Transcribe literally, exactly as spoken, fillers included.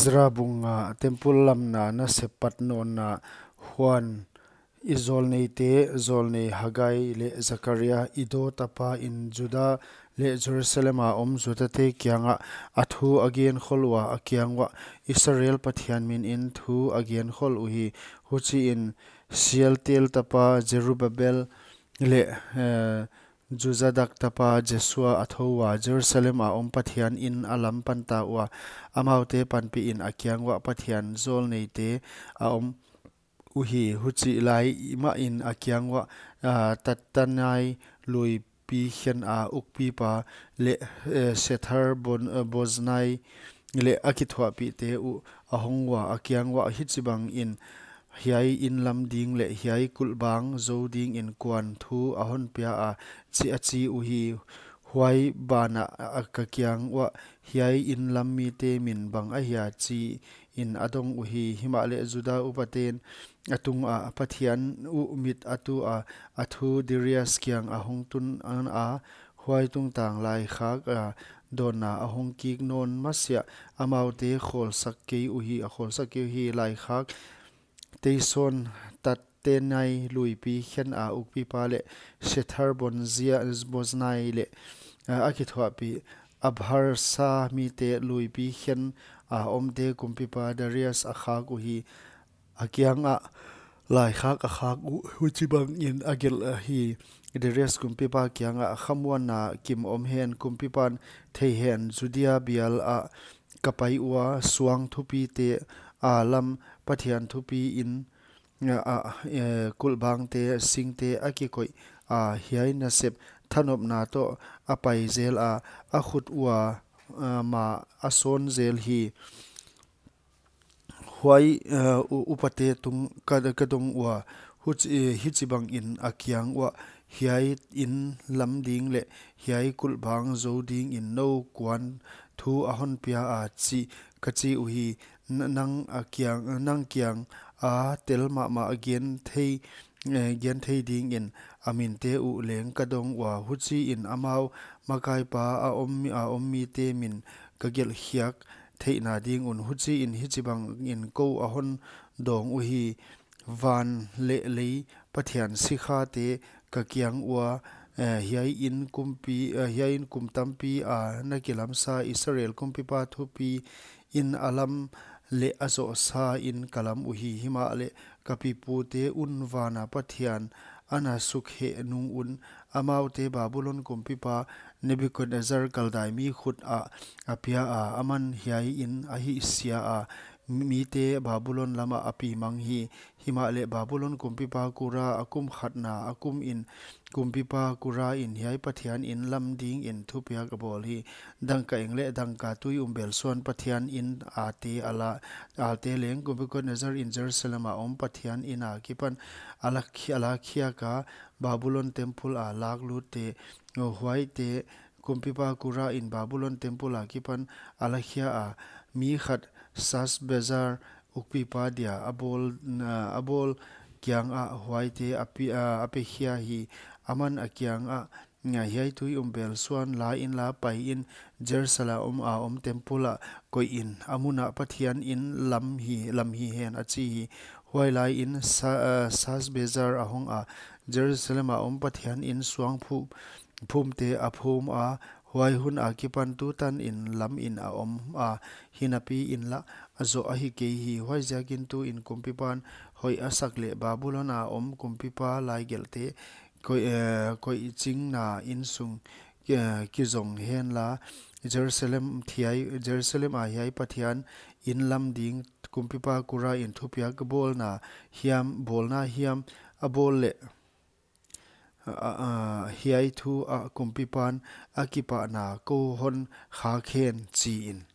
Ezra bung nga. Temple lamna nasep pat nawnna. Huan, i zawlneite, zawlnei Haggai leh Zakaria, Iddo tapa in Juda leh Jerusalem a om Judate kiangah a thu a genkhol ua, a kiang uah Israel Pathian min in thu a genkhol uhi. Huchiin Shealtiel tapa Zerubbabel leh, eh, Jozadak tapa Jesua a thou ua, Jerusalem a om Pathian in a lam panta ua, amaute panpih in a kiang uah Pathian zawlneite a om uhi. Huchih lai mahin a kiang uah, ah, Tattenai luipi khen a ukpipa leh, eh, Sethar Bon-, eh, Boznai leh a kithuahpihte uh a hong ua, a kiang uah, hichibangin hiai in lam ding leh hiai kulhbang zou dingin kuan thu a hon pia a, chi a chi uhi. Huai banah a ka kiang uah, hiai in lam mite min bang ahia, chiin a dong uhi. Himahleh Juda upaten a tungah Pathian uh mit a tu a, a thu Darius kiang a hong tun a, huai tungtang laikhak a dawnna a hong kik nawn masiah amaute khawlsak kei uhi, a khawlsak kei uhi. Laikhak teisawn Tattenai luipi khen a ukpipa leh Sethar Bonzia-, Boznai leh, eh, a kithuahpih Abharsa mite luipi khen a omte kumpipa Darius a khak uhi. A kiangah laikhak a khak uh, huchibangin a gelh ahi. Darius kumpipa kiangah, khamuanna kim om hen, kumpipan thei hen, Judea bial ah ka pai ua, suang thupite a lam, Pathian thupi in, a, a, eh, kulhbangte, singte a kikoih a, hiai nasep thanopna toh a pai zel a, a khut ua, a, ma a sawn zel hi. Huai, eh, u-, upate tung ka, ka dong ua, huch-, eh, hichibangin a kiang uah, hiai in lam ding leh hiai kulhbang zou dingin nou kuan thu a hon pia a, chi, ka chi uhi. N-, nang a kiang, nang kiang a tel mahmah a gen thei, eh, gen thei dingin a minte uh leng ka dong ua, huchiin amau makaipa a om, a om mite min ka gelh khiak theihna ding un. Huchiin hichibangin kou a hon dawng uhi. Van leh lei Pathian sikhate ka kiang ua, eh, hiai in kumpi, eh, hiai in kum tampi a na kilamsa Israel kumpipa thupi in a lam leh a zohsa in ka lam uhi. Himahleh ka pipute un vana Pathian ana sukheh nung un, amaute Babulon kumpipa Nebukadnezzar Kaldai mi khut ah a pia a, aman hiai in a hihsia a, mite Babulon lamah a pi mang hi. Himahleh Babulon kumpipa Kura a kum khatna a kumin, kumpipa Kura in hiai Pathian in lam dingin thupiak a bawl hi. Dangkaeng leh dangka tui umbel suan Pathian in ate a la, ate leng Nebukadnezzar in Jerusalem a om Pathian in akipan a la khi-, a la khiak a, Babulon temple a lak lutte, huaite kumpipa Kura in Babulon temple akipan a la khia a, mi khat Sasbazar ukpipa dia a bawl, a bawl kiangah huaite a pi-, a, a pe khia hi. Aman a kiangah, hiai tui umbel suan la inla, pai in Jerusalem a om temple ah koih in, a mun ah Pathian in lam hi, lam hi hen, a chi hi. Huai lai in Sa-, a, Sasbazar a hong a, Jerusalem a om Pathian in suang phum, phumte a phum a, huai hun akipan tutan in lam in a om a, hinapi in lah a zoh ahi kei hi. Huaiziakin tuin kumpipan hoih a sak leh Babulon a om kumpipa laigelhte koih, eh, koihchingna insung, eh, kizong henla, Jerusalem thiai, Jerusalem a hiai Pathian in lam ding kumpipa Kura in thupiak bawlna hiam, bawlna hiam a bawl leh, a, a, hiai thu ah kumpipan a kipahna kou hon khak hen, chi in.